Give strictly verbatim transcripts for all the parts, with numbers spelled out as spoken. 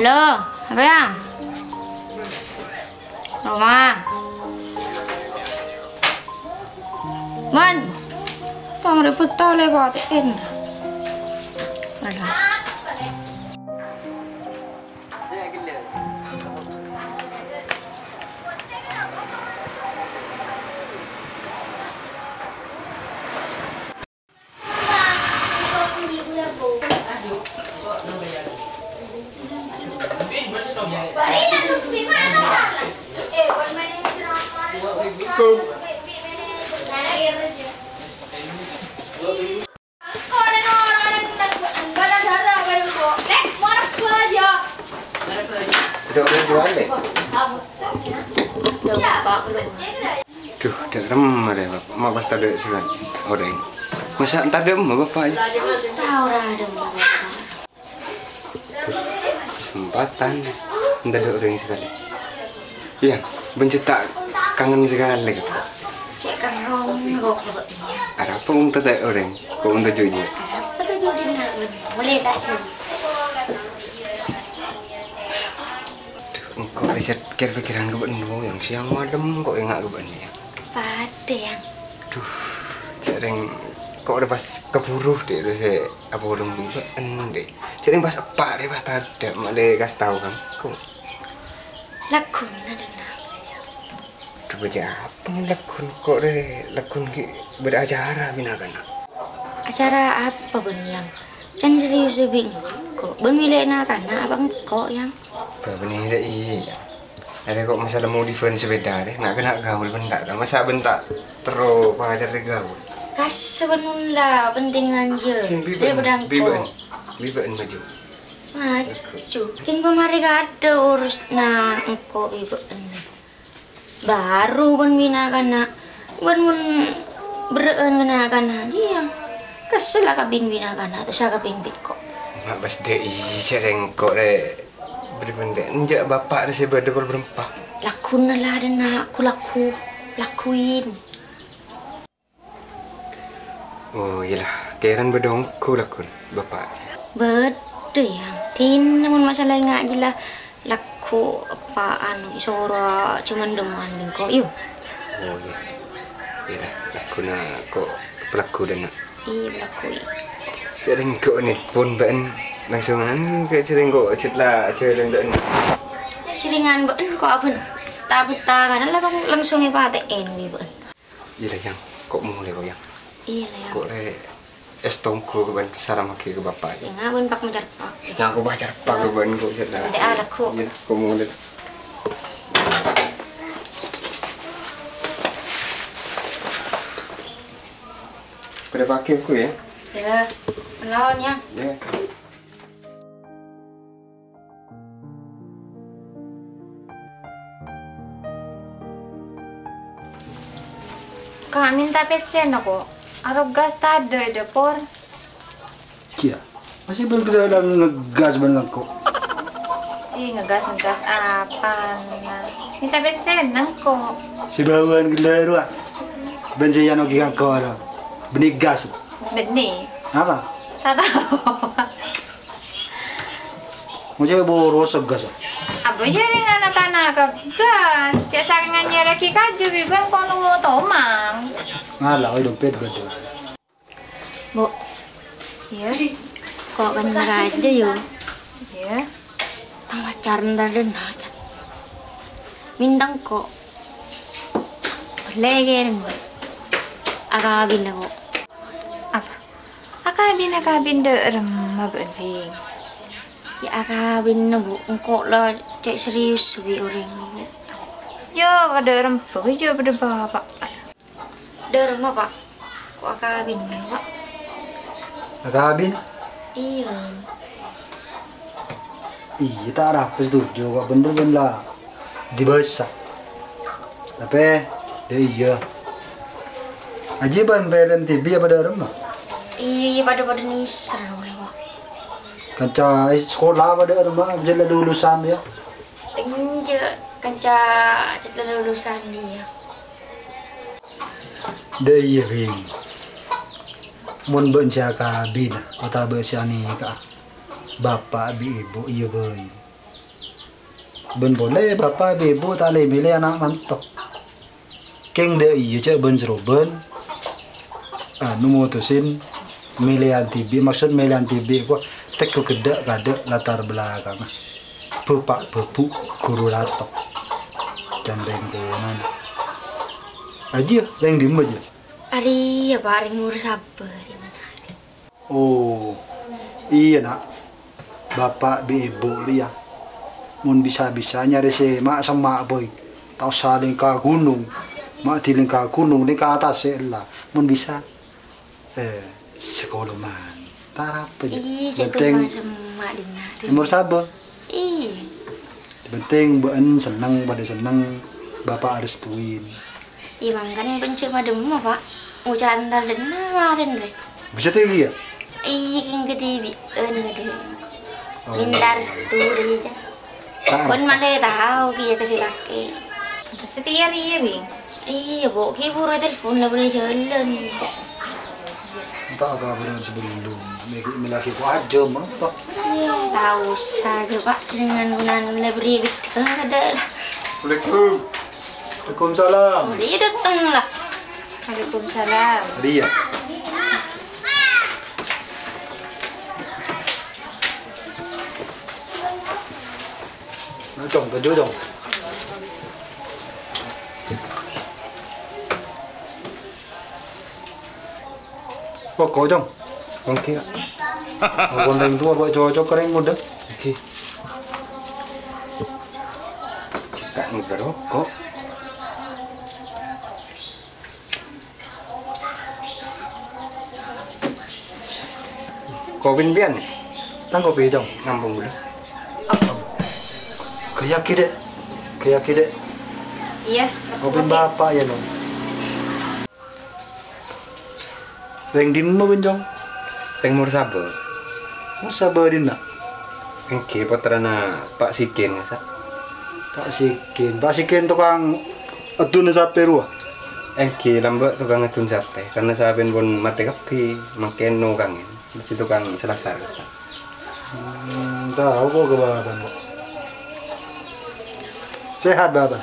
Halo, apa ya? Roma. Man, tang ribet tale pate'en. Alah. Ada orang jual deh. Duh, dâ' remma rè, Bapa'. Ma' pas tadâ' sakalè orèng. Masa' tadâ' remma, Bapa', ya? Tao ra dâ' remma, Bapa'. Duh, kesempatan. Tadâ' orèng sakalè. Iyâ, bân cè' ta' kangen sakalè, Bapa'. Cè' kerrong, kok, Bapa'. Arapa mon tadâ' orèng, kok mon tadâ' jiyâ? Arapa tadâ' dinna', Bun? Molè ta' jiyâ? Duh, engko' rè sè kèr-pèkkèran ka bâ'na, yang siang malem engko' enga' ka bâ'na, ya. Padâ, Yang. Duh, jhâreng kok rè pas kabhuru, Dek, rè sè apolong bi' bâ'na, Dek. Jhâreng pas eppa', Dek, pas tadâ', malè kas tao ka engko'. Lagghuna, Dena. Duh, bâca apa mon lagghun kok rè, lagghun ghi' bâdâ acara bi' na'-kana'. Acara apa bâ'na, Yang? Can serius bi' engko'. Bâ'na mèlè na'-kana' apa engko', Yang? Bâ, bânnè rè iyâ, Yang. Arè kok masalah modifan sepèda rè, na'-kana' gaul bân ta', ta' masa' bân ta' terro pacar rè gaul. Kassa' bân mon la pentingan jiyâ. Sing bi' bâ'na, daripada bi' engko'. Bâ'na, bi' bâ'na maju. Maju. Kèng pamarè kadâ' urusna engko' bi' bâ'na. Bhuru bân bi' na'-kana', bân mon berrâ'ân ka na'-kana' jiyâ. Kassa' la kabin bi' na'-kana', terros kabin bi' engko'. Ma' pas dâ' iyâ rè engko' rè. Bâdâ bhândhâ, enjâ' bapa' rè sè bâdâ kol bârâmpa. Lagghuna la dâ' na', ku-lagghu, lagghuin. Oh, iyâ la, kèran bâdâ ongghu lagghun, Bapa'. Bâdâ, Yang. Dinna mon masalah enga' jiyâ la lagghu apa, anu, èsoro jhâman dâmman bi' engko', yu. Oh, iyâ. Iyâ la, lagghuna ko' pelagghu dâ' na'. Iyâ, pelagghu, iyâ. Sèrèng ko' nèlpon bâ'na langsungan, kè sèrèng ko' cè' la ajhâlân bâ'na. Yâ, sèrèngan bâ'na ko' abhânta-bhânta, kadhâng la langsung èpatè'èn bi' bâ'na. Iyâ la, Yang. Ko' molè, ko', Yang. Iyâ la, Yang. Ko' rè èsto ongghu ka bâ'na, salamaghi ka bapa', Yang. Enga' bâ'na pak-macarpak. Enga' ko' macarpak ka bâ'na, ko' jhât la. Nanti alak, ko'. Iyâ, ko' molè. Bâdâ paghi, ko', ya? Iyâ, laon, Yang. Iyâ. Ka', mènta pèssèna, ko'. Arapa gas tadâ' è dâpor? Kèya, masih bân bâdâ la ngegas bân ngangko'. Si ngegas-ngegas apana? Mènta pèssèna, ko'. Si bâbâna ghellâ' rowa. Bân si yano ghi' ngangko' ro. Bânnè gas. Bânnè. Apa? Ta' tao. Mo cè' boros gas. Abâ' jhârèngan na'-kana' ka gas. Cè' sakenga' nyèraghi kaju bi' bân kono mo tomang. Ngala', oi, dompet bâdâ. Bu. Iyâ. Ko' kan raja, yu. Iyâ. Tang pacaran tadâ' na', can. Mènta ko'. Lèkèrèng, Bu. Akabin, Bu. Apa? Akabin, akabin dâ' remma bâ'na, Bing? Yâ, akabin, Bu. Engko' la cè' serius bi' orèng, Bu. Yâ, ka dâ' remma, Bu, jhâ' bâdâ bapa'. Dâ' remma, Pa'? Ko' akabin, yâ, Pa'? Akabin? Iyâ. Iyâ, ta' arapa setuju, ko' bhender bân la dibâsa. Tapè, dâ' iyâ. Ajiyâ bân pèlèn TV apa dâ' remma? Iyâ, iyâ, padâ-padâ nèser, Pa'. Kanca sakola apa dâ' remma, jhâ' la lulusan, yâ? Enjâ', kanca cè' la lulusan, iyâ. Dâ' iyâ, Bing. Mon bâ'na sè akabin, otabâ sè anèka'a, bapa' bi' ebhu iyâ bhâi. Bân polè bapa' bi' ibu ta' lè-mèlè ana' manto. Kèng dâ' iyâ jhâ' bân-sèrobân, anu, mutusin mèlèyan dhibi', maksod mèlèyan dhibi' ko teggu ghâddhâ' kadâ' latar belakangnga. Bapa' bâbu' ghuru rato. Can rèng konan. Ajiyâ, rèng dimma, jiyâ? Arèya, Pa', rèng Wonosabbhâr. Oh, iyâ, Na'. Bapa' bi' ibu rèya, mon bisa-bisa nyarè sè ma'-, semma' bhâi. Ta' osa lèng ka ghunong. Ma' dilèng ka ghunong, lèng ka attas sè ella. Mon bisa, eh, sakola man. Ta' arapa, jiyâ. Ih, cè' Penting semma'-semma' dinna', Rin. Nomor saba? Ih. Penting bâ'en senneng, padâ senneng, bapa' arestuin. Iyâ, mangkana bân cè' madhemma, Pa'. Ngoca' entar dâ' enna' marèn, rè. Bisa tèwi, yâ? Iyâ, kèng kadhibi'ân, kadhi. Oh. Minta restu, rè, jâ. Bân malè tao, kèya kasè lakè. Satèya rèya, Bing. Iyâ, Bo', ghi' buru telpon la bâdâ jhâlân. Entah apa bener sebelum. Mèghi melagi ko aja, apa? Iyâ, ta' osa jâ, Pa'. Jenengan gunan mèla beri bidang ada. Assalamualaikum. Waalaikumsalam. Oh, dia datang lah. Waalaikumsalam. Dia. Nah, Cong, baju, Cong. Pokok, Cong. Oke, Kak. Pokok yang tua, Pak, cocok kering muda. Oke. Cekak nih berokok. Kopi pian? Tang kopi, Cong. Nampung dulu. Kayaki, Dek. Kayaki, Dek. Iya. Kopi bapak ya, Nong. Reng dimma, Bun, Cong? Reng Mursaba. Mursaba dinna? Enggih, pottrana Pak Sikin, Sa. Pak Sikin. Pak Sikin tukang aduna sape rowa? Enggih, lamba' tukang adun sape, karena sapena pon mate kabbi, mangkèn nokangè, mesti tukang selasar, Sa. Hmm, tao kok kabârân, kok. Sehat, Bapak?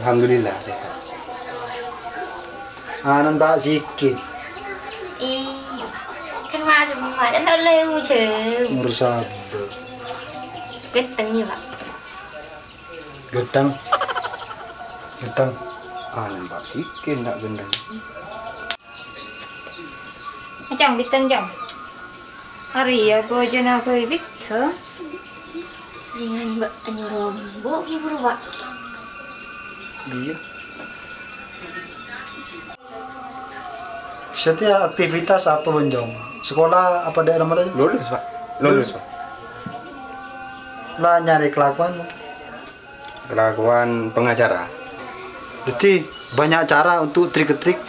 Alhamdulillah, sehat. Anan Pak Sikin. Iya, kan masuk emas, kan tak boleh muji. Ngurus apa? Ganteng ya, Pak. Ganteng. Ganteng. Anan Pak Sikin, tak ganteng. Cong, bhidhâng, Cong. Arèya bhâjâna bhâi bhidhâng. Saèngan Mbak nyoro Bu' ghi' buru, Pak. Iya. Satèya aktivitas apa, Bun, Cong? Sekolah apa dâ' remma la? Lulus, Pak. Lulus, Pak. La nyarè kalakowan mungkin? Kelakuan pengacara. Jadi, banyak cara untuk trik-trik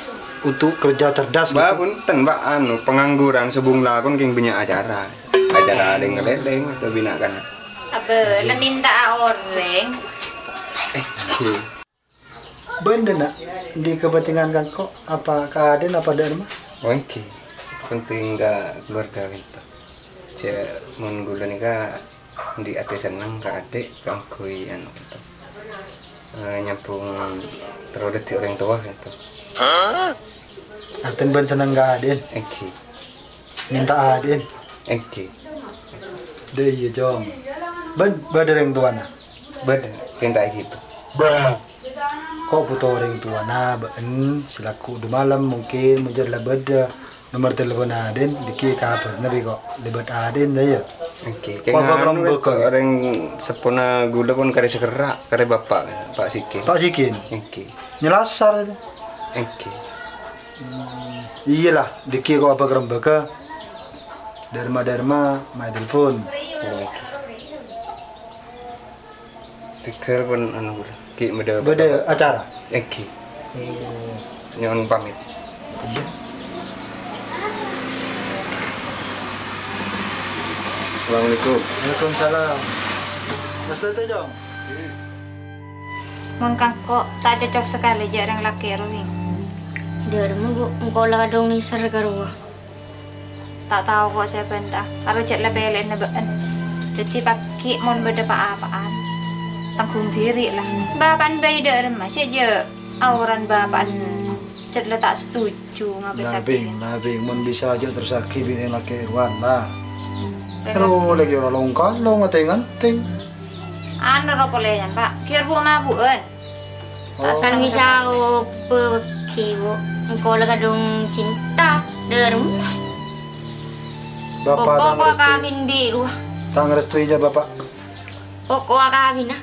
untuk kerja cerdas gitu. Mbak, punten, Mbak, anu, pengangguran sobung lakon kèng banyak acara. Acara lèng-ngalèlèng atau bina kana. Apa, la minta orèng. Eh, oke. Bâ'en, Nak, di kepentingan kangko apa ka adin apa dâ' remma? Oh, engghi. Penting ka keluarga kento. Cè' mon ghulâ nèka andi' atè senneng ka adhi' kaangghuy anu kento. Eh, nyambung terro dhâddhi orèng towa kento. Artèna bâ'en senneng ka adin? Engghi. Minta adin? Engghi. Dâ' iyâ, Cong. Bâ'en bâdâ orèng towana? Bâdâ, pènta èghibâ. Ko' bhuto orèng towana bâ'en selaku du malem mungkin mon jhâ' la bâdâ nomor telepon adin, dhiki kabhârna bi' ko' lèbât adin, ta iyâ? Engghi. Ko' kèng bakal anu, mbâkal. Orèng seppona ghulâ pon karè sakerra', karè bapa', Pak Sikin. Pak Sikin? Engghi. Nyelasar itu? Engghi. Hmm, iyâ la, dhiki ko' abâ' rembâgâ. Dâ' remma-dâ' remma, ma' telepon. Engghi. Tegar pon anu, ghi' bâdâ. Bâdâ acara? Engghi. Oh. Nyo'on pamit. Iyâ. Assalamualaikum. Waalaikumsalam. Mas Tete, Cong? Mon kangko' ta' cocok sakalè jhâ' rèng lakè' rowa. Dâ' remma, Bu', engko' la kadhung nèser ka rowa. Ta' tao ko' sè èpènta, karo jhâ' la pèlèna bâ'en. Dhâddhi paghi' mon bâdâ pa-apa'an. Tanggung diri la. Bapa'en bâi dâ' remma, cè' jâ' aoran bapa'en cè' la ta' setuju ngabâsaghi. Nah, Bhing, nah, Bhing, mon bisa jâ' terrosaghi bi' rèng lakè' rowa, nah. Ero lagi ora long-kalong, atè-ngatè. Anu ro polè, Pa'. Ghi' ro bu'-mabu'ân. Oh. Kan bisa obâghi, Bu. Engko' la kadhung cinta, dâ' remma. Bapa' Pokok tang restui. Kawin bi' rowa. Tang restui jâ' Bapa'. Pokok kawin, ah.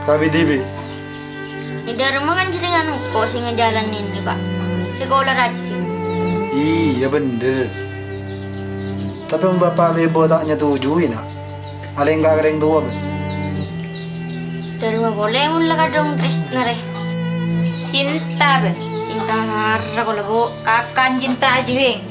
Kawin dhibi'. È dâ' remma kan jenengan engko' sè ngajhâlânè, Pa'. Sè kaulâ rajin. Iyâ, bhender. Tapè mon bapa' bi' ibu ta' nyetujui, Na'. Alèngghâ ka rèng towa, bân. Dâ' remma polè mon la kadhung trèsna, rè. Cinta, bân. Cinta mara kaulâ, Bu. Kakan cinta ajiyâ, Bhing.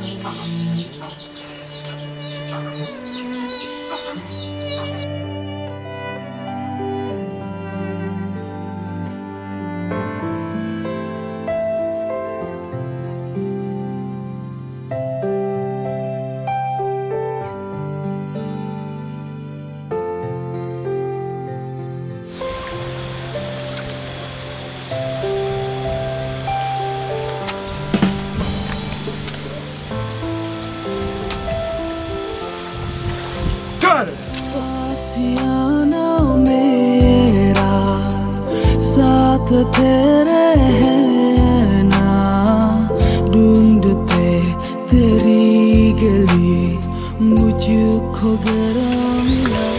Dar! Asiana mera, sat tere hai na, dhundhut teri gali, muju kho garam.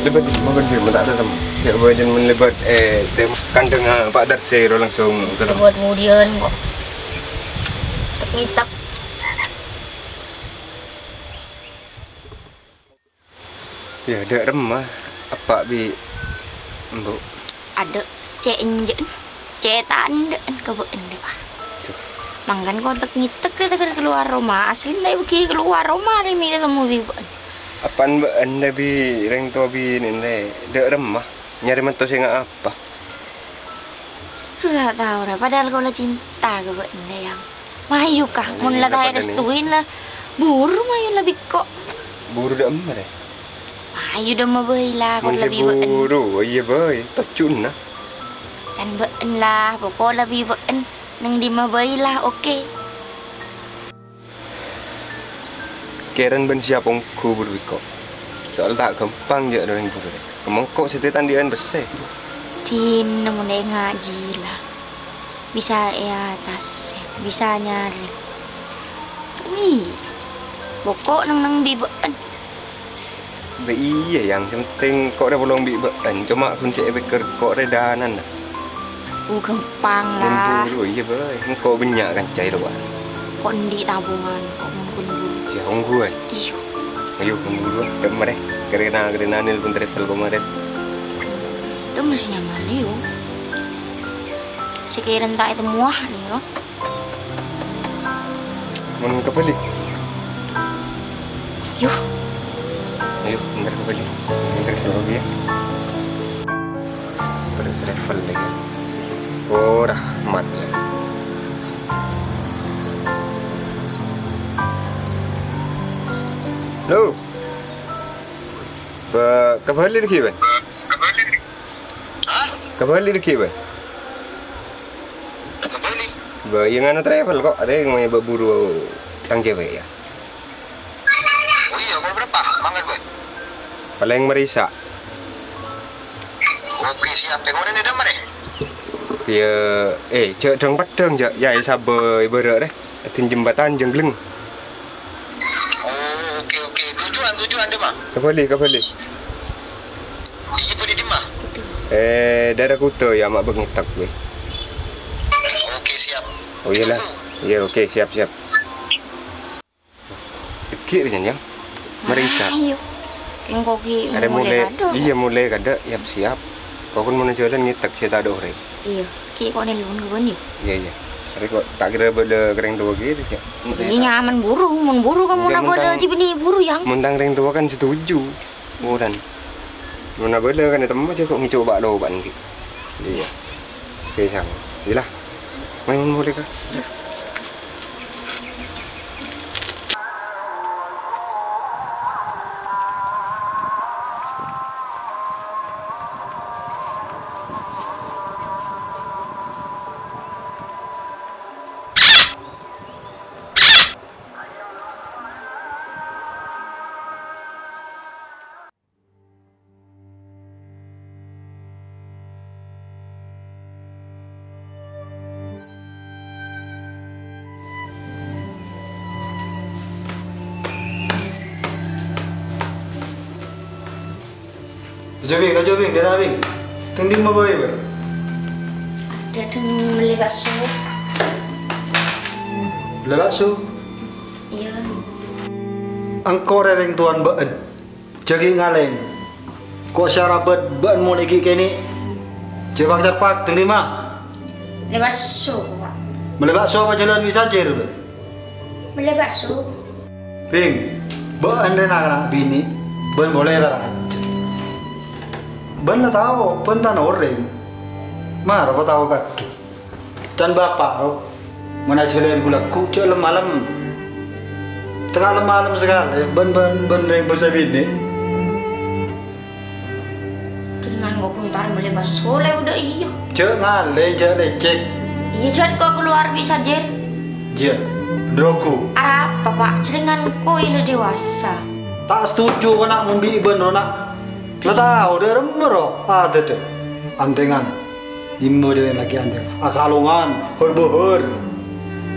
Lèbât, bukan film, tak ada tem. Ya, bukan film lèbât, eh, tem kandhâng, ah, Pak Darsero langsung ke. Lèbât kemudian kok. Tep-ngitep. Iyâ, dâ' remma, eppa' bi' embu'. Adâ', cè' enjâ'ân, cè' ta' endâ'ân ka bâ'ân, Pa'. Aduh. Mangkana kok tep-ngitep rè, tèghâr kalowar roma, aslina ta' èbâghi kalowar roma rè, mè' tatemmo bi' bâ'ân. Apaan bâ'ân bi' rèng towa binèna rè, dâ' remma, nyarè manto sè nga' apa? Aduh, ta' tao rè, padahal kaulâ cinta ka bâ'ân rè, Yang. Mayu, Ka, mon la ta' èrestuin la, buru mayu la bi' engko'. Buru dâ' emma rè? Mayu dâ' emma bhâi la, mon sè buru, iyâ bhâi, tojjhuna. Can bâ'ân la, poko' la bi' bâ'ân, neng dimma bhâi la, oke. Kèran bân siap ongghu buru bi' engko'. Soal ta' ghâmpang jâ' rèng buru rè. Kemma engko' sè tètandi'ân pèssè. Dinah mon è ngajhi la. Bisa è attas, bisa nyarè. Kan iyâ. Poko' neng-neng bi' bâ'ân. Bâ iyâ, Yang. Sè pentèng ko' rè polong bi' bâ'ân. Coma ghun sè èpèkkèr ko' rè danana. Oh, ghâmpang la. Mon buru, iyâ bhâi. Engko' bânnya' kanca è lowar. Ko' andi' tabungan, ko' mon ghun buru. Iyâ, ongghu bhâi. Iyâ. Ayo, ongghu buru. Dâ' emma rè. Karèna, karèna nelpon travel kemaren. Dâ' emma sè nyaman, ayo. Sè kèran ta' ètemmowa, nèng, ro. Mon ka Bali? Yuh. Ayo, entar ka Bali. Entar ka Bali, ya. Pada travel lagi. Oh, rahmat, ya. Halo. Ba, ka Bali lagi, Ban? Hah? Ka Bali lagi, Ban? Ka Bali? Ba, iyâ nganu travel kok, arèya ngomong buru tang cewek ya. Oh iyâ, pokol berapa? Mangkat, Ban? Palèng marisa. Oke, siap. Tèngok rèn dâ' emma rè? Iyâ, eh, jhâ' dhâng-peddhâng, jhâ'. Yâ, è sabâ è bârâ' rè. È dhin jembatan Jenggleng. Oh, oke, oke. Tujuan, tujuan dimma? Ka Bali, ka Bali. Iyâ, Bali dimma? Eh, daerah Kuta, yâ, ma' bâk ngetek, weh. Oke, siap. Oh, iyalah. Ditunggu. Iyâ, oke, siap, siap. Èghi' rè, Nyan, yâ. Marisa. Ayo. Engko' ghi' arè mulai, mulai kadâ'. Iyâ, mulai kadâ', siap-siap. Pokokna mon jhâlân ngetek sè ta' dâ' orèng. Iyâ, ghi' kok nèlpon ka bâ'na, yâ? Iyâ, iyâ. Arè kok ta' kèra bâdâ ka rèng towa ghi', Cak. Iyâ, nyaman buru, mon buru ka mon bâdâ jhâ' bânnè buru, Yang. Mon tang rèng towa kan setuju. Mon mon bâdâ kan ètemmo jhâ' kok ngèco' ba'-loba'an ghi'. Iyâ. Oke, Sang. Iyâlah. Mayu mon molè, Kak. Jâ', Bhing, ta' jâ', Bhing, dâ'râ, Bhing. Teng dimma bhâi, Bhing? Dâteng mellè bakso. Mellè bakso? Iyâ. Engko' rè rèng towana bâ'en. Jâ' ghi' ngalèng. Ko' sè arabât bâ'en molè ghi' kènè'. Jâ' pak-carpak, teng dimma? Mellè bakso, Pa'. Mellè bakso apa jhâlân bi' Sajir, Bhing? Mellè bakso. Bhing, bâ'en rè na'-kana' binè', bâ'en polè ra rajâ. Bâ'en la tao, bâ'en tana orèng. Mara pa tao kadhu. Can bapa', ro. Mon ajhâlân ghu-lagghu, jâ' lem-malem. Tengnga lem-malem sakalè, bâ'en, bâ'en, bâ'en rèng bâsa binè'. Jhâ' rèng engko' bhuntar mellè bakso la bâdâ iyâ. Jâ' ngalèng, jâ' lècèk. Iyâ, jhât ko' kalowar bi' Sajir. Iyâ, bhendher ongghu. Arapa, Pa'? Jhâ' rèng engko' iyâ la dewasa. Ta' setuju ko' na' mon bi' bâ'en ro na'. La tao dâ' remma ro adâddhâ. Antèngan. Dimma jârèya lakè antèngan. Akalongan, hor-bohor.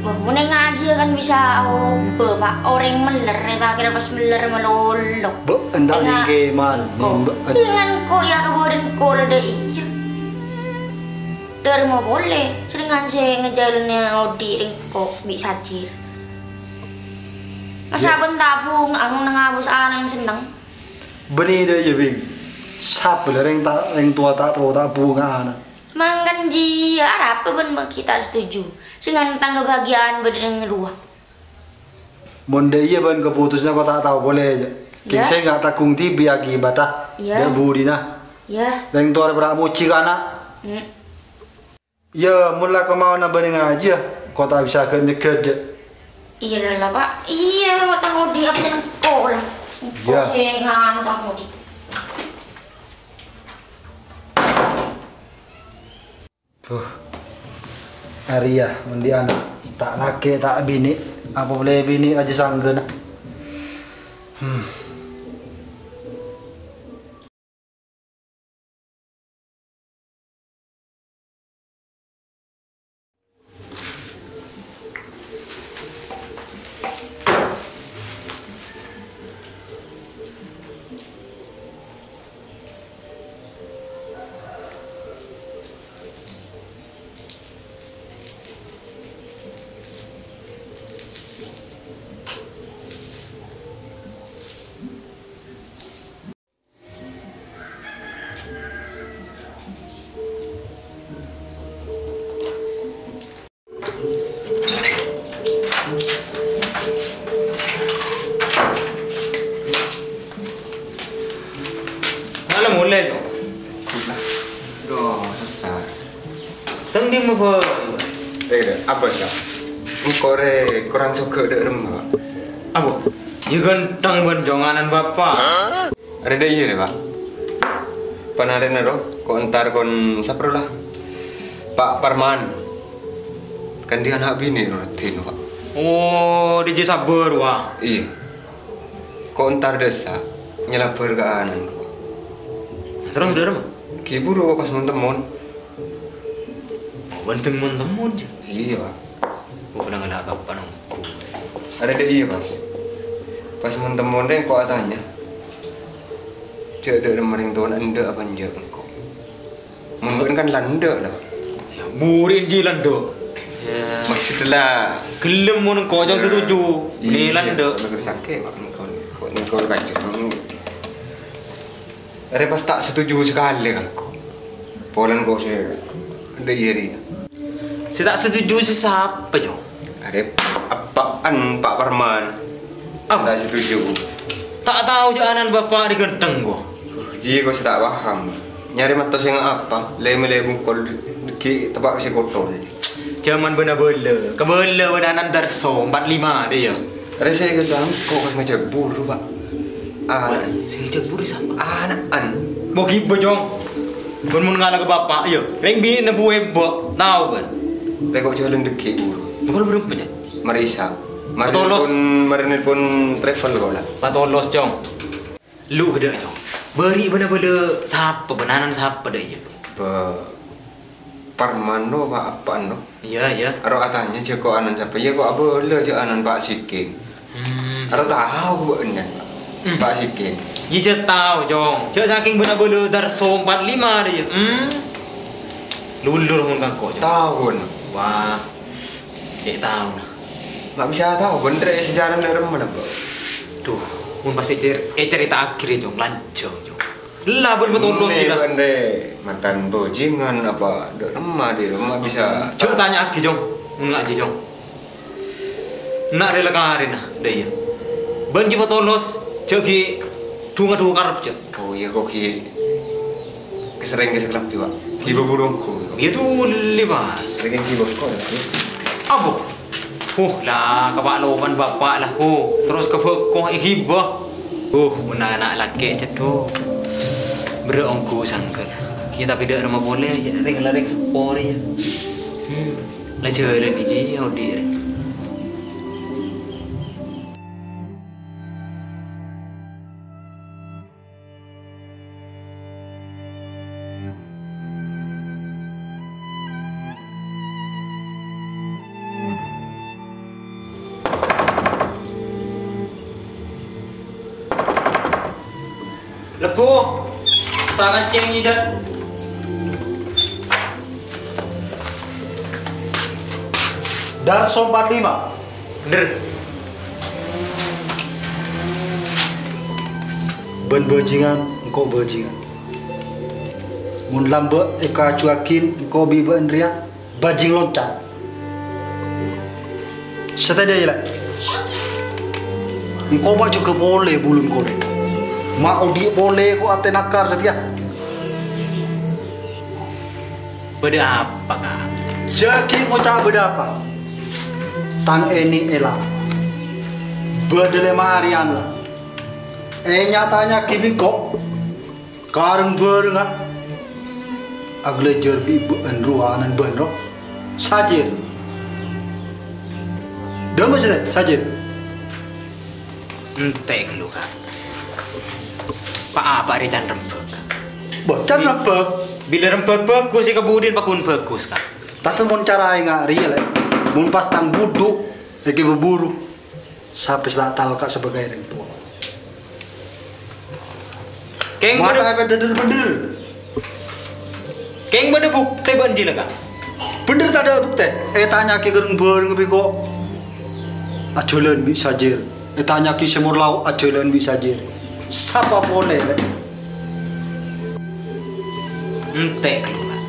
Wah, mon ngajhi kan bisa aobâ, Pa'. Orèng mellèr, ta' kèra pas mellèr malolo. Bâ'en ta' nèngkè man, Ko'. Bâ'en. Jhâ' rèng engko' iyâ kabâdâ'ân ko' la dâ' iyâ. Dâ' remma polè, jhâ' rèng sè ngajhâlâna odi' rèng ko' bi' Sajir. Masa bâ'en ta' bhunga, angon nang abâs ana'na senneng. Bânnè dâ' iyâ, Bhing. Sapa la rèng ta-, rèng towa ta' tro ta' bhunga'ana? Mangkana jiyâ, arapa bâ'en ma' ghi' ta' setuju? Sè ngantang kabâgiyân bâdâ neng rowa. Mon dâ' iyâ bâ'en kapotosanna ko' ta' tao polè, jâ'. Kèng sènga' tangghung dhibi' akibatta. Iyâ. Dâ' budina. Iyâ. Rèng towa rè pèra' mojhi ka ana'. Hmm. Iyâ, mon la kamaonna bâ'en ngajhiyâ, ko' ta' bisa ghân-nyèghât, jâ'. Iyâ la, Pa'. Iyâ, tang odi' apa jeneng ko' la. Iyâ. Ko' sènga' tang odi'. Huh. Arèya, mon dâ' ana', ta' lakè, ta' binè', apa polè binè' rajâ sangghâna. Hmm. Malem molè, Cong. Duh, sassa. Teng dimma, Bang? Eh, apa, Cong? Engko' rè korang soghâ dâ' remma, Pak. Apa? Iyâ ghântheng bân, Cong, ana'na Bapa'. Arèya dâ' iyâ, Pak. Panarèna ro, ko' entar kon sapa ro la? Pa' Parman. Kan dâ' ana' binè' ro raddhinna, Pak. Oh, dâjâ sabâ rowa. Iyâ. Ko' entar dâ' essa, nyalabâr ka ana'na ro. Terros, dâ' remma? Ghi' buru ko' pas mon-temmon. Oh, bân mon-temmon, jâ? Iyâ, Pak. Kok pernah ngala' kapan, Ongko? Arèya dâ' iyâ, pas. Pas mon-temmon rèng ko' atanya. Jâ' dâ' remma rèng towana endâ' apa enjâ' engko'. Mon bâ'en kan la endâ' la, Pak. Yâ, buru enjâ' la endâ'. Yâ. Maksud la. Ghellem mon engko' jhâng setuju. Iyâ, la endâ'. Bener sakè', Pak, engko'. Kok engko' kajut. Arèya pas ta' setuju sakalè, Kangko. Polana ko' sè dâ' iyâ rèya. Sè ta' setuju sè sapa, Cong? Arèya eppa'en, Pa' Parman. Apa? Ta' setuju. Ta' tao jâ' ana'na Bapa' rè ghântheng, ko'. Jiyâ ko' sè ta' paham. Nyarè matto sènga' apa? Lè-mèlè bungkol ghi' teppa' sè kotor. Jhâman bâna bâlâ, kabâlâ bâna ana'na Darso empat lima dâ' iyâ. Rè sè èkasangko' pas ngajhâk buru, Pak. Ah, sè ngajhâk buru sapa? Ana'an. Mo' ghibâ, Cong. Bân mon ngala' ka Bapa', iyâ. Rèng binè'na buwâ èbâ, tao bân. Rè ko' jhâlân dâggi' buru. Bâkal bârâmpa, Cong? Marè Isa. Marè Patolos. Nelpon, marè nelpon travel ko' la. Patolos, Cong. Lu' ghâdâ', Cong. Bâri' bâna bâlâ sapa, bâna ana'na sapa dâ' iyâ? Bâ, Parman no, Pa', eppa'en no. Iyâ, iyâ. Aro atanya jâ' ko' ana'na sapa, iyâ ko' abâlâ jâ' ana'na Pa' Sikin. Hmm. Aro tao ko' bâ'en, Pa'. Hmm. Pak Sikin. Iyâ, jhâ' tao, Cong. Jhâ' sakèng bân abâlâ Darso empat lima dâ', iyâ. Hmm. Lulur mon ka engko', Cong. Taon. Wah. Cè' taona. Ma' bisa tao bhendher sejarana dâ' remma, Pak. Dhu, mon pas ècer-, ècarèta'aghi rè, Cong, lanjhâng, Cong. Ella bân patolos, Enne, jhâ'. Bân rè, mantan bhâjingan apa dâ' remma, dâ' remma bisa. Jhâ' tanya'aghi, Cong. Mon ngajhi, Cong. Na' rè la karèna, dâ' iyâ. Bân jhâ' patolos, jhâ' ghi' dhunga-dhunga karep, jhâ'. Oh, iyâ, kok ghi' Sèrèng ghi' sakalabhi, Pak. Ghibâ burungku. Iyâ, dhuli, Pak. Sèrèng ghibâ kok, ya. Apa? Huh, la, ka Pak Lopan, Bapak, la, huh. Terros ka bâko èghibâ. Huh, mon ana' lakè' cèdhok. Berrâ' ongghu sangghâl. Iyâ, tapè dâ' remma polè, ya, rèng-larèng seppo rè, ya. Hmm. La jhâlân iyâ, odi', rè. Lebbhu, sangancèng ijâ. Darso empat lima. Bhendher. Bân bhâjingan, engko' bhâjingan. Mon lambâ' èkajuwâghi engko' bi' bâ'na rèya, bhâjing loncat. Satèya, Lè'. Engko' ma' jhughâ polè bulun kolè. Ma' odi' polè ko' atè nakar satèya. Bâdâ apa, Ka'? Jhâ' ghi' ngoca' bâdâ apa. Tang ènè' èla. Bâdâ lèma arèyan la. Ènya-tanya'aghi bi' engko'. Ka rèng-bhârèngnga. Aghâlâjâr bi' bâ'na rowa ana'na bâ'na ro. Sajir. Dâ' emma satèya, Sajir. Ente' ghâllu, Ka'. Pa-apa rè can rembhâk. Bâh, can rembhâk. Bilâ rembhâk bhâghus, è kabudiyân paghun bhâghus, Ka'. Tapè mon cara enga' rèya, Lè', mon pas tang budhu, èghibâ buru, sapè sè ta' talka' sabâgâi rèng towa. Kèng bâdâ, mata èpèdhâdhâr bhendher. Kèng bâdâ buktè bâ'na jiyâ la, Ka'? Bhendher tadâ' buktè. Ètanya'aghi ka rèng-bhârèngnga bi' ko'. Ajhâlân bi' Sajir. Ètanya'aghi Sè Morlao ajhâlân bi' Sajir. Sapa polè, Lè'? Ente' ghâllu, Ka'.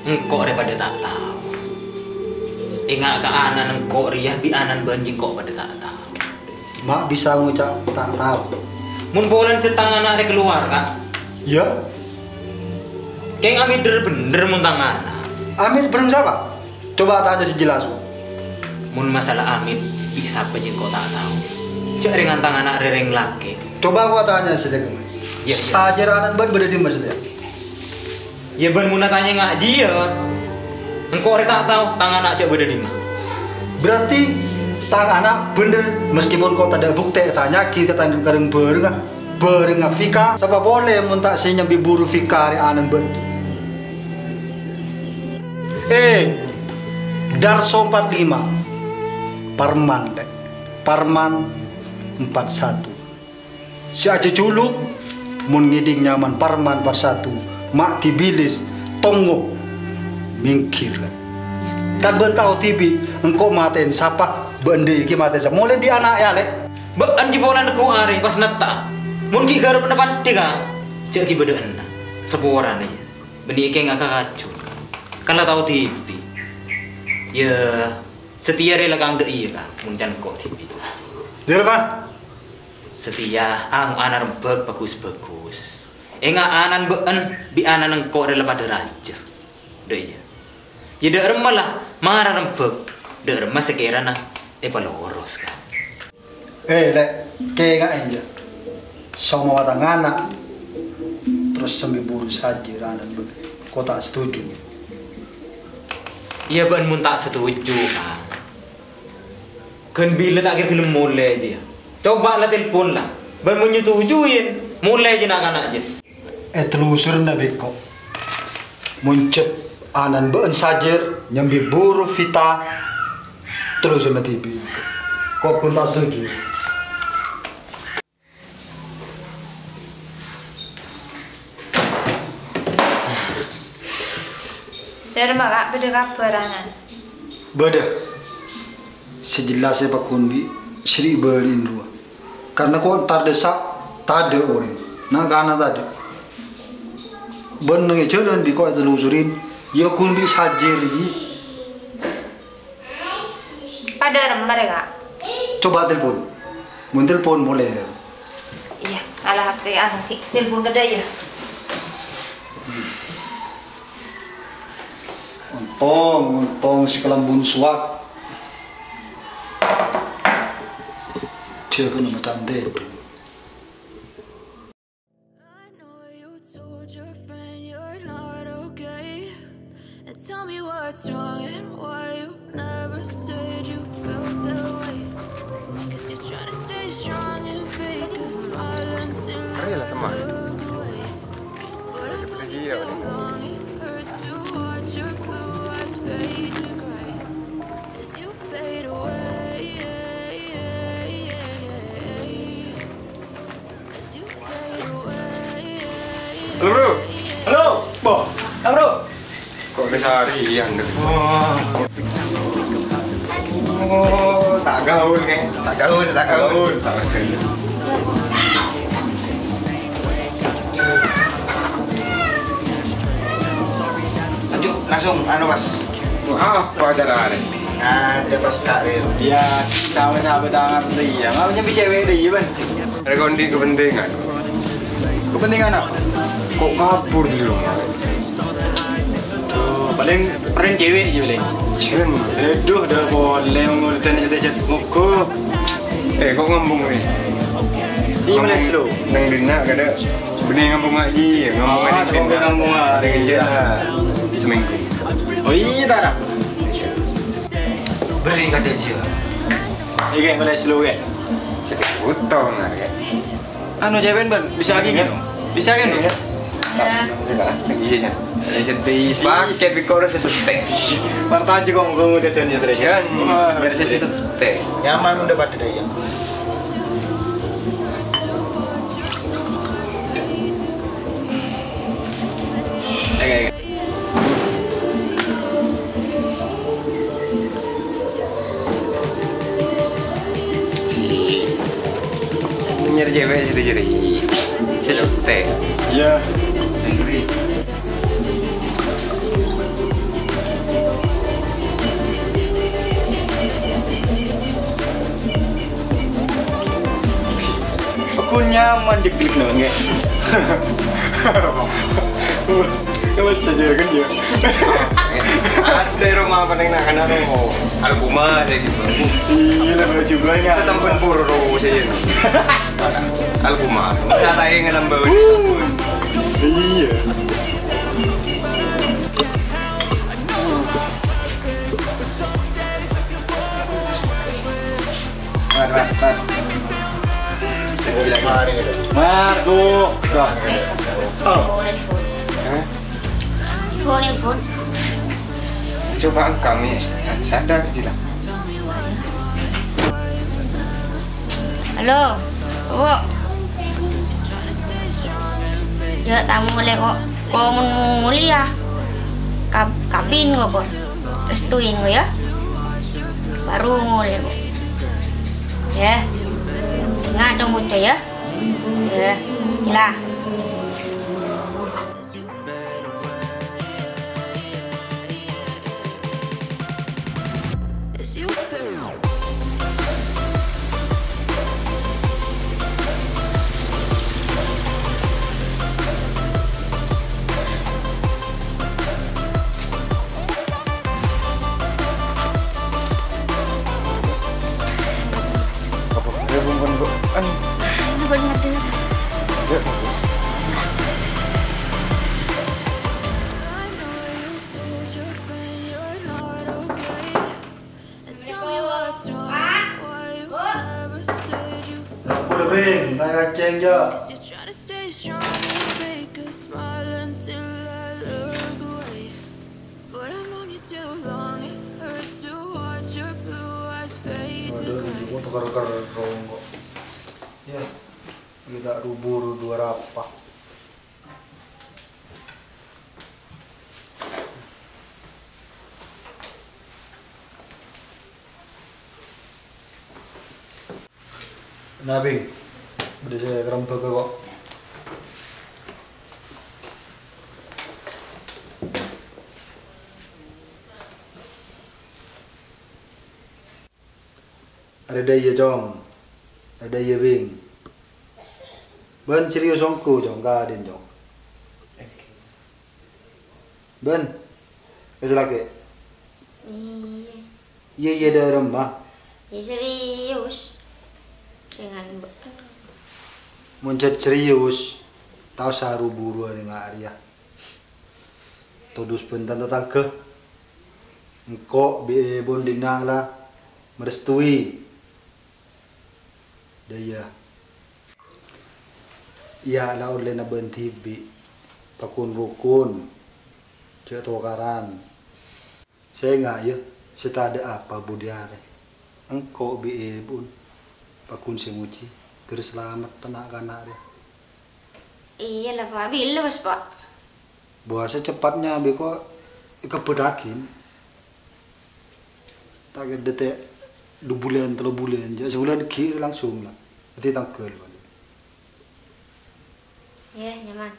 Engko' rè padâ ta' tao. Enga' ka ana'na engko' rèya bi' ana'na bâ'na jiyâ engko' padâ ta' tao. Ma' bisa ngoca' ta' tao. Mon polana jhâ' tang ana' rè kalowar, Ka'? Iyâ. Kèng amèddhâr bhendher mon tang ana'. Amèddhâr bhendher sapa? Coba tanya sè jelas, Wa. Mon masalah amèddhâr, bi' sapa jiyâ engko' ta' tao. Jhâ' rèng tang ana' rè rèng lakè'. Coba ko' tanya sè dhâgem. Iyâ, iyâ. Sajir ana'na bâ'na bâdâ è dimma satèya? Iyâ, bâ'na mon atanya nga' jiyâ. Engko' rè ta' tao tang ana' jhâ' bâdâ è dimma. Berarti tang ana' bhendher, meskipun ko' tadâ' buktè ètanya'aghi ka tan-, ka rèng-bhârèngnga. Bhârèngnga Fika, sapa polè mon ta' sè nyambi buru Fika rè ana'na bâ'na. Eh, Darso empat lima. Parman, Lè'. Parman empat satu. Sè ajhâjhuluk, mon ngèdhing nyamana Parman empat satu, ma' dhibilis, tongo, mèngghir. Kan bâ'na tao dhibi', engko' matè'èn sapa, bâ'na dhibi' matè'èn sapa. Molè dhi' ana' yâ, Lè'. Bâ'na jiyâ polana neggu' arè, pas nètta'a. Mon ghi' ghârâppa pandhi, Ka', jhâ' ghi' bâdâ'âna. Saporana, yâ. Bânnè kèng aka kaju. Kan la tao dhibi'. Yâ, satèya rè la kang dâ' iyâ, Ka', mon can engko' dhibi'. Dâ' remma? Satèya, ang-, ana' rembhâk bhâghus-bhâghus. Enga' ana'na bâ'na, bi' ana'na engko' rè la padâ rajâ. Dâ' iyâ. Yâ, dâ' remma la mara rembhâk. Dâ' remma sè kèrana èpaloros, Ka'. Eh, Lè', kèngaè, yâ. Saompama tang ana', terros sambi buru Sajir ana'na bâ'na. Ko' ta' setuju. Iyâ, bâ'na mon ta' setuju, Ka'. Ghân bilâ ta' kèra ghellem molè jiyâ. Coba la telpon la. Bâ'na mon nyetujui, molè jiyâ na'-kana' jiyâ. È telusurna bi' ko'. Mon jhât ana'na bâ'na Sajir nyambi buru Fika, telusurna dhibi'. Ko' ghun ta' setuju. Dhâremma, Ka', bâdâ kabhâr, anan? Bâdâ. Sè jellas sè pagghun bi' Sri bâri'in rowa. Karna ko' entar dessa' tadâ' orèng. Na'-kana' tadâ'. Bân neng è jhâlân bi' ko' ètelusurin, iyâ pagghun bi' sajjhir, ji. Padâ remma rè, Ka'. Coba telpon. Mon telpon molè. Iyâ, ala H P anu, Ki, telpon kadâ' iyâ. Ontong, ontong sè kalambun sowak. Jâgâ nama ca'na tèdung. I know you told your friend you're not okay. And tell me what's wrong and why you never said you felt that way. 'Cause you're trying to stay strong and fake a smile until I look away. But I know you're too long, it hurts to watch your blue eyes fade to gray as you fade away. Halo, Bro. Halo, Bo. Halo, Bro. Kok kesarian, Bro? Wah. Oh, tak gaul, kek. Tak gaul, tak gaul. Lanjut, langsung, anu, Mas. Apa caranya? Ada peka, Ril. Ya, sama-sama tangan tuh, iya. Nggak punya cewek deh, iya, Bang. Ada kondi kepentingan. Kepentingan apa? Kok kabur di rumah? Duh, paling peren cewek aja paling. Jen. Aduh, udah boleh ngurutin chat-chat muka. Eh, kok ngambung nih? Iya, meles lu. Nang dina kada benih ngambung aja, ngambung aja. Oh, ngambung aja. Dengan dia seminggu. Oh iya, tara. Beri kada aja. Iya, kayak meles lu, kayak. Jadi utang, nah, kayak. Anu, cewek, Ban, bisa gini, no? Bisa kan, no? Iya. Iya, iya. Iya, jadi sepaket, bi' kok harus setek. Partai aja kok, kok udah dan ya, terus. Jan, biar saya setek. Nyaman udah pada deh, ya. Oke, oke. Nyari cewek ciri-ciri. Seseste. Iya. Aku nyaman di klik nang, nggih. Ya, wes, saja kan, ya. Ada rumah apa nih, nak, kan, anu, Alkuma, ya, gitu. Iya, lah, juga, ya. Kita tempat puru, saya. Alkuma. Saya tanya ngelam bawah. Iya. Mar, mar, mar. Mar, tuh. Tuh. Oh. Hah? Ibu nelpon. Coba engkang, Mi. Sadar, Dila. Halo, Bu. Ya, tamu molè kok. Kok mon molè ya? Kab-, kabin kok, kok. Restuin kok ya. Baru molè kok. Ya. Ingat dong, Bu, ya. Ya. Gila. Apa? Ya, ampun, Bu. Aduh. Ampun, aduh. Ya, ampun. Udah, Bing, naik kaceng, ya. But I've known you too long, it hurts to watch your blue eyes fade to Waduh, gray. Gua teker-ker rongkok. Ya, kita rubur dua rapah. Nah, Bing. Bâdâ sè karambhâghâ, ko'. Arèya, Cong. Arèya, Bing. Bâ'na serius ongghu, Cong, ka adin, Cong. Bâ'na, èsalakè. Iyâ. Iyâ, iyâ, dâ'remma. Iyâ, serius. Sèngan bâ'na. Mon jhât serius, ta' osa ru-buru arèya. Todus bân tan-tatangghâ. Engko' bi' èbun dinna' la marèstowè. Dâ' iyâ. Iyâ la ollèna bâ'na dhibi', pakon-rokon, jhâ' tokaran. Sènga', yâ, sè tadâ' apa budi arè. Engko' bi' èbun, pakon sè ngojhi, terros salamet na'-kana' rèya. Iyâ la, Pa'. Bilâ, bâs, Pa'? Bâ, saceppatnya bi' ko' èkebbhâddhâghin. Ta' kèra dâtè' du bulân, tello bulân, jhâ' sabulân ghi' langsung la. Berarti tangghâl, Pa'. Iyâ, nyaman.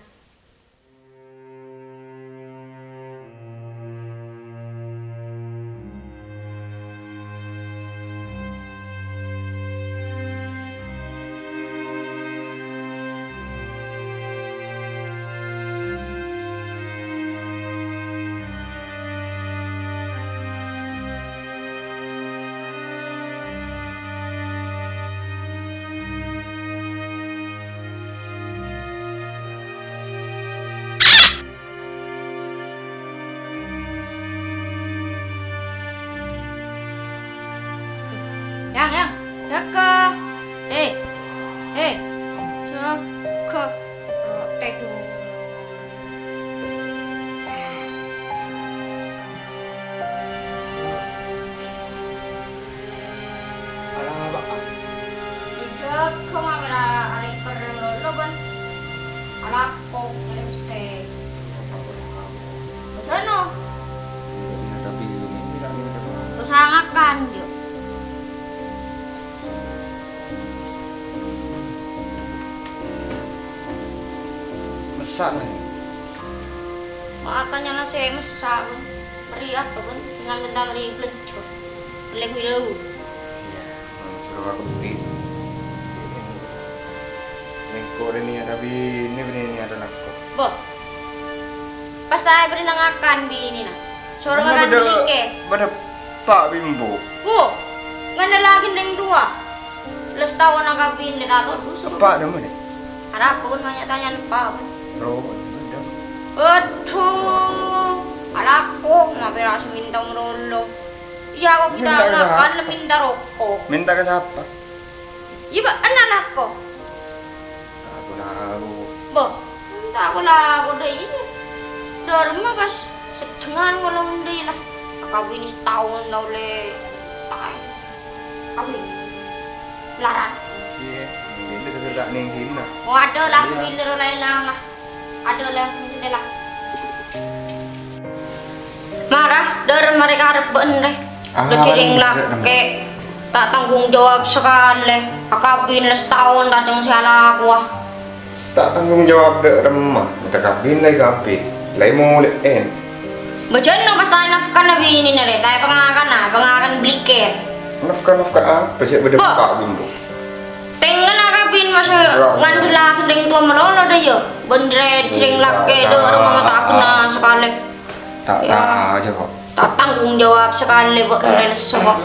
Yang, yang, jâgâ. Eh, eh, jâgâ. Rote dulu. Ala, Pak. Ijâ, kok ngambil ala, ala iper lolo, Bân. Alako, ngirim se. Bâjâna. Tapi ini, ini kan ini kan. Terus ngakan, yuk. Messa', Bân. Makanya lah saya messa', Bân. Meri apa, Bân? Dengan bentang meri belenco. Lek wilau. Iya, suruh aku bukti. Nengko ini ada bini, bini ini ada nangko. Boh. Pas saya beri nangakan bini nah. Suruh makan beda, dike. Beda Pak Bimbo. Wo, ngene lagi neng tua. Les taon kabin de tato dusu. Pak nama ni? Arapa pun banyak tanya Pak. Ro, beda. Aduh, alako, ngapa rasa minta ngerolo? Iya, kok kita minta ke ngakan, siapa? Minta rokok. Minta ke siapa? Iya, Pak, enak lah kok. Aku tahu. Boh, minta aku lah, aku udah iya. Udah rumah pas sedengan kalau udah lah. Aku ini setahun lah oleh setahun. Aku ini. Laran. Iya, ini kita kerja nih, Dina. Oh, ada lah, iya. Sembilan lah, lah. Ada lah, sini lah. Marah, der mereka arep been reh. Ah, dadi reng lake, tak tanggung jawab sekali. Akabin les taon tajeng salah aku ah. Tak tanggung jawab dek remah, minta kabin lagi kabin. Lai mulai en. Bajano pas tanya nafkah nabi ini nere, tanya pengakan nah, pengakan beliker. Nafkah-nafkah apa cek beda buka bimbo? Tenggen akabin masa ngandel lagi deng tua melono deh yo. Bendere deng lake do rumah mata kena sekali. Tak tahu aja kok. Tak tanggung jawab sekali kok dari lesu kok.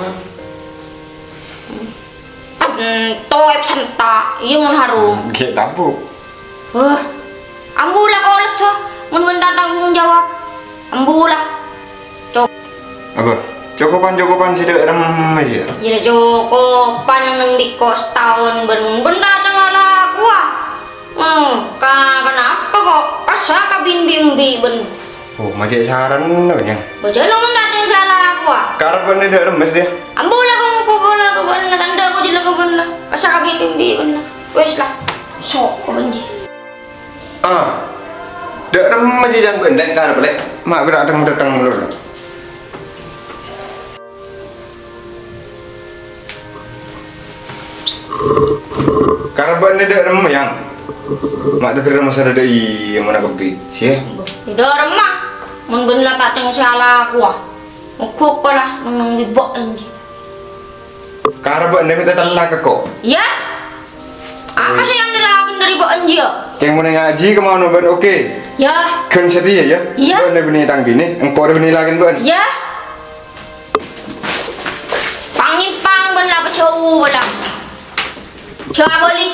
Toep senta, iya mun harum. Gek tabu. Wah, ambu lah kok lesu, mun minta tanggung jawab. Ambu lah. Cok. Apa? Cokopan-cokopan sih dek rem aja. Iya cokopan neng diko setahun ben ben datang ala aku ah. Hmm, ka kenapa kok? Kasa kabin bimbi ben. Oh, macet saran apa nya? Bajano mun datang salah aku ah. Karep ben dek remes dia. Ambu lah kok aku kok lah kok ben tanda aku jela kok ben lah. Kasa kabin bimbi ben lah. Wes lah. Sok kok benji. Ah. Dek remes aja jangan bendeng karep lek. Mak berak deng deteng melulu. Arep bâ'na dâ' remma, Yang? Ma' tadâ' remma sarè dâ' iyâ monna kebbit, yâ? Dâ' remma, mon bâ'na kacèng sè alakowa. Mogok la neng-neng bi' bâ'na jiyâ. Karep bâ'na mènta tella' ka ko. Yâ? Apa sè yang dilakon dâri bâ'na jiyâ? Kèng mon ngajhi kemauan bâ'na, oke? Yâ. Ghân satèya, yâ? Yâ. Bâ'na bânnè tang binè, engko' rè bânnè lakon bâ'na. Yâ. Pangèmpang bâ'na apa jhâu bâ'na? Jhâ' abâli.